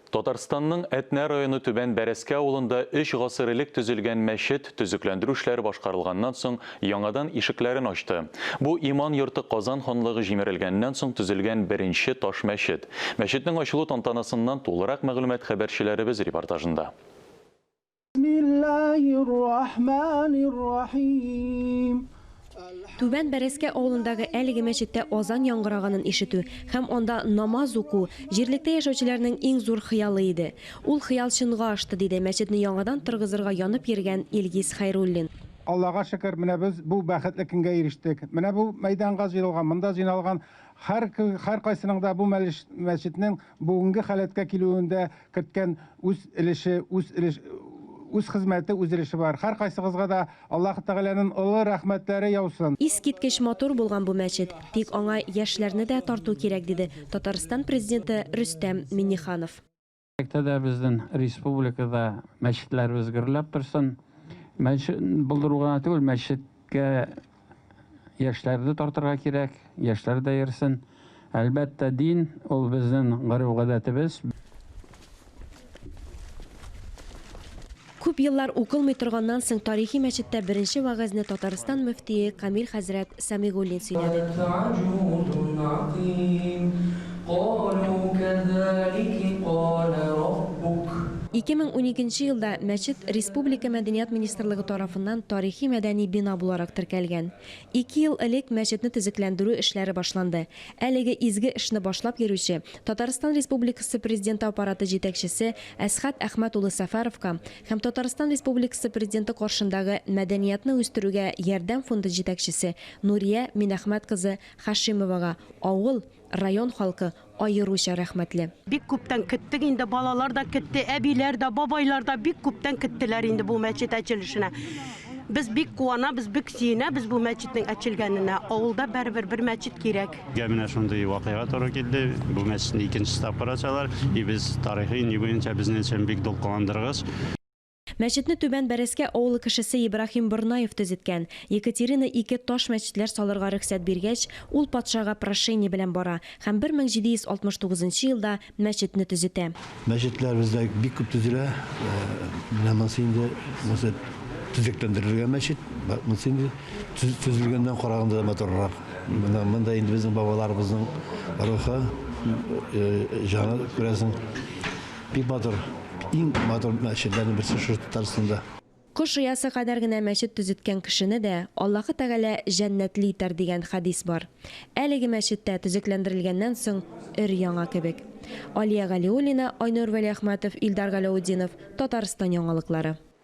Татарстанның Әтнә районы Түбән Бәрәскә авылында өч гасыр элек төзелгән мәчет, төзекләндерү эшләре башкарылганнан соң, яңадан ишекләрен ачты. Бу иман йорты Казан ханлыгы җимерелгәннән соң төзелгән беренче таш мәчет. Мәчетнең ачылу тантанасыннан тулырак мәгълүмат хәбәрчеләребез репортажында. Бисмиллаһир-рахманир-рахим. Түбән Бәрәскә авылындагы әлеге мәчеттә азан яңгыраганын ишетү һәм анда намаз уку, җирлектә яшәүчеләрнең иң зур хыялы иде. Ул хыял чынга ашты, диде мәчетне яңадан торгызырга янып йөргән Илгиз Хәйруллин. Аллага шөкер, менә без бу бәхетле көнгә ирештек. Менә бу мәйданга җыелган, монда җыйналган һәр һәркайсының да бу мәчетнең бүгенге халәткә килүендә керткән үз өлеше, үз өлеш, үз хезмәте, үз өлеше бар. Һәркайсыгызга да Аллаһы Тәгаләнең олы рәхмәтләре яусын. Искиткеч матур булган бу мәчет, тик аңа яшьләрне дә тарту кирәк, диде Татарстан Президенты Рөстәм Миңнеханов. Киләчәктә дә безнең республикада мәчетләребез гөрләп торсын. Мәчет булдыру гына түгел, мәчеткә яшьләрне тартырга кирәк, яшьләр дә йөрсен. Әлбәттә, дин ул безнең гореф-гадәтебез. Күп еллар укылмый торганнан соң тарихи мәчеттә беренче вәгазьне Татарстан мөфтие Камил хәзрәт Сәмигуллин сөйләде. 2012 елда мәчет республика Мәдәният министрлыгы тарафыннан тарихи-мәдәни бина буларак теркәлгән. Ике ел элек мәчетне төзекләндерү эшләре башланды. Әлеге изге эшне башлап йөрүче, Татарстан Республикасы Президенты Аппараты җитәкчесе Әсхәт Әхмәт улы Сәфәровка һәм Татарстан Республикасы Президенты каршындагы Мәдәниятне үстерүгә ярдәм фонды җитәкчесе Нурия Минәхмәт кызы Хашимовага авыл, район халкы аеруча рәхмәтле. Бик күптән көттек инде, балалар да көтте, әбиләр дә, бабайлар да бик күптән көттеләр инде бу мәчет әчелешенә. Без бик куанабыз, бик сөенәбез бу мәчетнең әчелгәненә. Авылда бәребер бер мәчет кирәк. Безгә менә шундый вакыйга туры килде. Бу мәчетне икенче тапкыр ачалар. И без тарихи ни буенча безнең өчен бик дулкынландыргыч. Мәчетне Түбән Бәрәскә авылы кешесе Ибраһим Борнаев төзеткән. Екатерина I таш мәчетләр салырга рөхсәт биргәч, ул патшага прошение белән бара һәм 1769 елда мәчетне төзетә. Мәчетләр бездә бик күп төзелә. Менә монысы инде, монысы төзекләндерелгән мәчет. Монысы инде төзелгәннән караганда да матуррак. Менә монда инде безнең бабаларыбызның рухы, җаны, күрәсең. Бик матур, иң матур мәчетләрнең берсе шушы Татарстанда. Кош оясы кадәр генә мәчет төзеткән кешене дә Аллаһы Тәгалә җәннәтле итәр дигән хәдис бар. Әлеге мәчет тә төзекләндерелгәннән соң өр-яңа кебек. Алия Галиуллина, Айнур Вәлиәхмәтов, Илдар Галәүтдинов, Татарстан яңалыклары.